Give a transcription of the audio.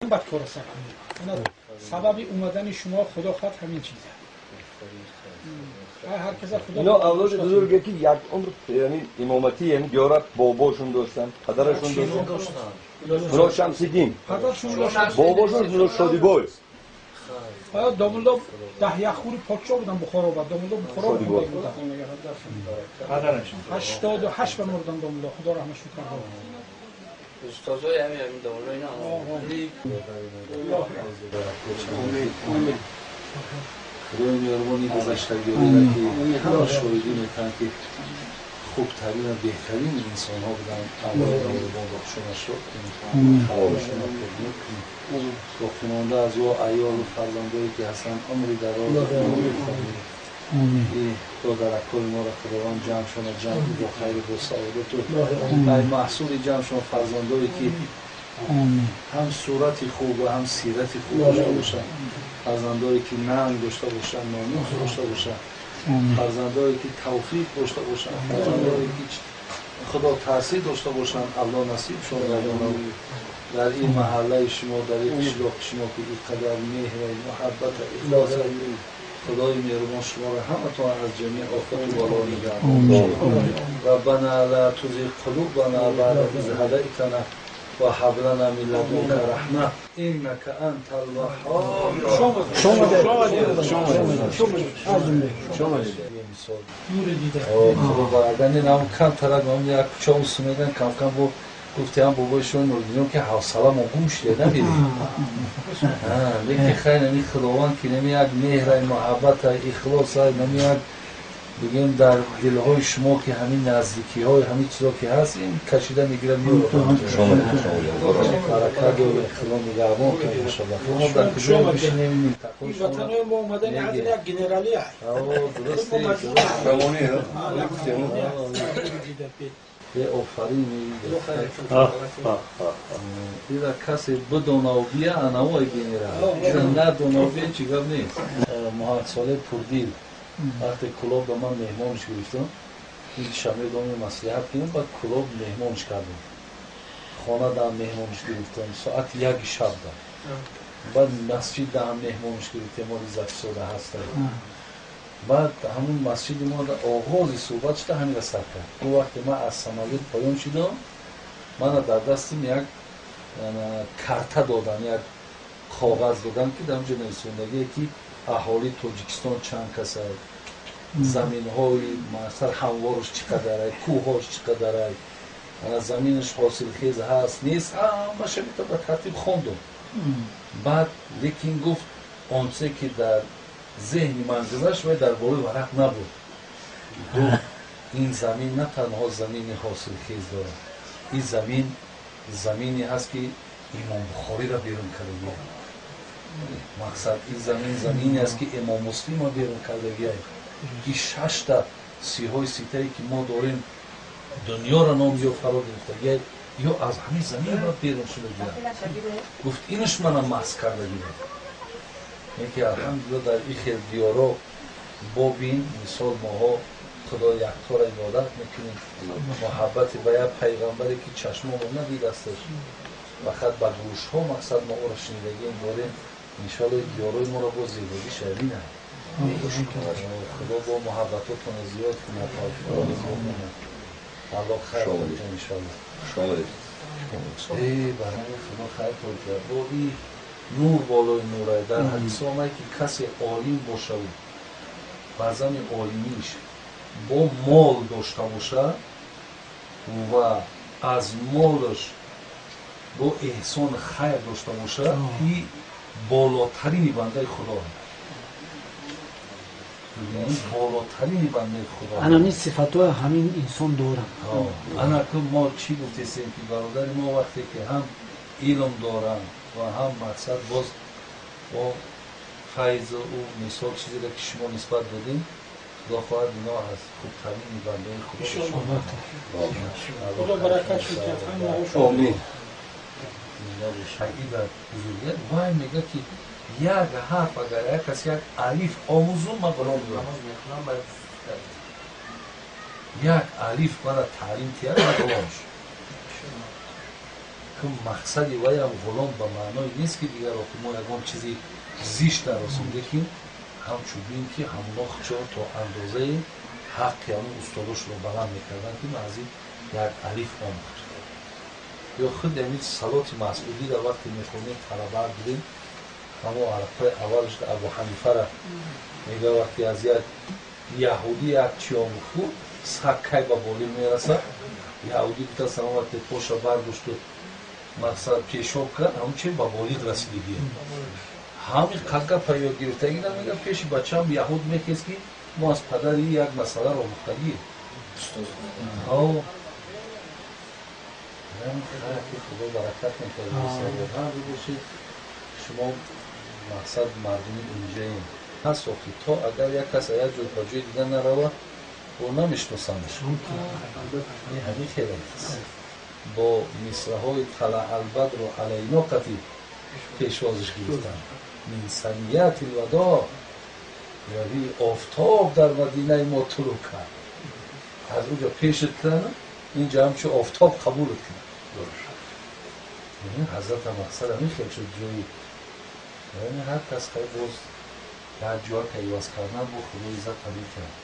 Бад кора сар кунед. Сабаби омадани шумо худо хоҳад ҳамин чиза. Ҳар каса худо ино авлоди бузурге ки як умр яъне имомати яъне диёрат бобошон доштанд, падарашон доштанд. Мулло Шамсиддин. Падаршон доштанд. Бобошон Мулло Шодибой. Домулло даҳяхӯри подшоҳ буданд Бухоро ба домулло Бухоро буданд. Падарашон. 88 ба мурдан домулло, худо раҳматшон кард. Устозои ҳамин домулло ино. Омин. Худои меҳрубони гузаштагиёре ки ҳама шоҳидӣ метаҳанд ки хубтарин ва беҳтарин инсонҳо буданд. Аллоҳи меҳрубон роҳшона шод кунед, ҳаволашона пурнур кунед. Боқимонда аз ӯ аёлу фарзандое ки ҳастанд умри дароз додаракҳои моро Худованд ҷамъшона ҷамъ бо хайру бо саодату ай маҳсули ҷамъшон фарзандое ки ҳам сурати хуб ва ҳам сирати хуб дошта бошанд, фарзандое ки нанг дошта бошанд, номус дошта бошанд, фарзандое ки тавфиқ дошта бошанд, фарзандое ки худо таъсир дошта бошанд. Аллоҳ насибшон гардонад дар ин маҳаллаи шумо, дар ин қишлоқи шумо ки ин қадар меҳр, муҳаббат, ихлос. Худои меҳрубон шуморо ҳаматон аз ҷамеъ офату бало нигаҳдорад. Раббана ла тузиғ қулубана баъда из ҳадайтана ва ҳаб лана мин ладунка раҳма иннака антал ваҳҳоб. Камтарак як куча усумедан кам-кам бо гуфтиам бобои шумо Нуриддинон ки ҳавсала мо гум шуда намерем. Лекин хайр нами Худованд ки нами як меҳрай, муҳаббатай, ихлосай, нами як бигем дар дилҳои шумо ки ҳамин наздикиҳои ҳамин чизо ки ҳаст, ин кашида мегирад меорад. Баракат ёбед, Худо нигаҳбон кунад иншоаллоҳ. Мо дар куҷо бишинем ин минтақаи шумо? Ватанои мо омадани аз як генерали ай. Дуруст. Офарин. Ира касе бидонав бия анавой генерал. Ира надонав бия чӣ гап нест. Муҳаммадсолеҳ Пурдил вақте Кулоб ба ман меҳмонш гирифтам, ин шанбе доми маслиҳат кунем, баъд Кулоб меҳмонш кардем. Хона даам меҳмонш гирифтам, соати 1 шаб да. Баъд масҷид даам меҳмонш гирифтем, моли Зафсода ҳаста. Баъд ҳамун масҷиди мо оғози суҳбат шуда ҳаминро сар кард. Ӯ вақте ман аз самолёт поён шудам, мана дар дастим як карта додам, як коғаз додам ки дар онҷо нависондагие ки аҳолии Тоҷикистон чанд кас аст, заминҳои масар ҳамвораш чӣ қадар аст, кӯҳҳош чӣ қадар аст, ана заминаш ҳосилхез ҳаст нест, ҳамаша мета ба тартиб хондум. Баъд лекин гуфт он чизе ки дар зеҳни ман гузашт вай дар болои варақ набуд. Гуфт ин замин на танҳо замини ҳосилхез дорад, ин замин замине ҳаст ки Имом Бухориро берун кардагиа. Мақсад ин замин замине аст ки Имом Муслимро берун кардагиа. Ин 6та сиҳои ситае ки мо дорем дунёро ном ё фаро гирифтагиа, ё аз ҳамин замин берун шудагиа. Гуфт инаш мана маҳз кардагиа. Яке алҳамдулилла дар ин хел диёро бобин мисол моҳо Худо яктора ибодат мекунем, муҳаббати ба як пайғамбаре ки чашмомо надидасташ, фақат ба гӯшҳо мақсад мо ӯро шунидагием дорем. Иншоалло диёрои моро боз зебогӣ шавина. Худо бо муҳаббатотонро зиёд кунад, тавфиқотро зиёд кунад. Аллоҳ хайр кунад иншоалло. Барои Худо хайр кунад. Бо ин нур болои нурай. Дар ҳадис омад ки касе олим бошаву баъзани олимиш бо мол дошта бошад ва аз молаш бо эҳсон хайр дошта бошад, ин болотарини бандаи Худо. Болотарини бандаи Худо. Ана ин сифатҳои ҳамин инсон дорад. Ана ку мо чӣ гуфтесем ки бародари мо вақте ки ҳам илм доранд ва ҳам мақсад боз бо файзу ӯ мисол чизеро ки шумо нисбат додем, Худо хоҳад ино аз хубтарини бандаи Худо. Худо баракат шуд. Омин. Ира бузургият вай мега ки як ҳарф агар як кас як алиф омӯзум ман ғулом меёбам. Як алиф мана таълим тиҳад ман ғулом шуд. Мақсади ваям ғулом ба маъное нест, ки дигар охи мо ягон чизи зишт нарасем, лекин ҳамчун бин, ки ҳамоно худшон то андозаи ҳаққи ҳамон устодошро баланд мекарданд, ки ман аз ин як алиф омӯхт. Ё худ ҳамин салоти Масъудиро вақте мехонем, талабаат будем, ҳамо ҳарфҳои аввалш Абу Ҳанифара мега, вақте аз як яҳудӣ як чи омӯхту, саг кай ба болин мерасад. Яҳудӣ гуфтааст, ҳамон вақте поша бардошту, мақсад, пешоб кард, ҳамон чи ба болиғ расидагие. Ҳамин қагга ёд гирифтагӣ намега, пеши бачаам яҳуд мехест, ки мо аз падари як масъаларо омӯхтагӣ. Ки Худо баракат мекард бошед. Шумо, мақсад, мардуми инҷаем ҳаст. Охи, то агар як кас як ҷой ба ҷои дигар нарава, ӯ намешиносандаш. Ҳамин хеле бо мисраҳои طلع البدر علينا қати пешвозиш гирифтанд. من ثنيات الوداع, яви офтоб дар Мадинаи мо тулӯъ кард. Аз уҷо пешат кунанд, инҷа ҳамчун офтоб қабулат кунанд. Ҳазрата мақсад ҳамин хел шуд. Ҷои ҳар кас хай боз дар ҷоа иваз кардан бо Худо иззат ҳамин кард.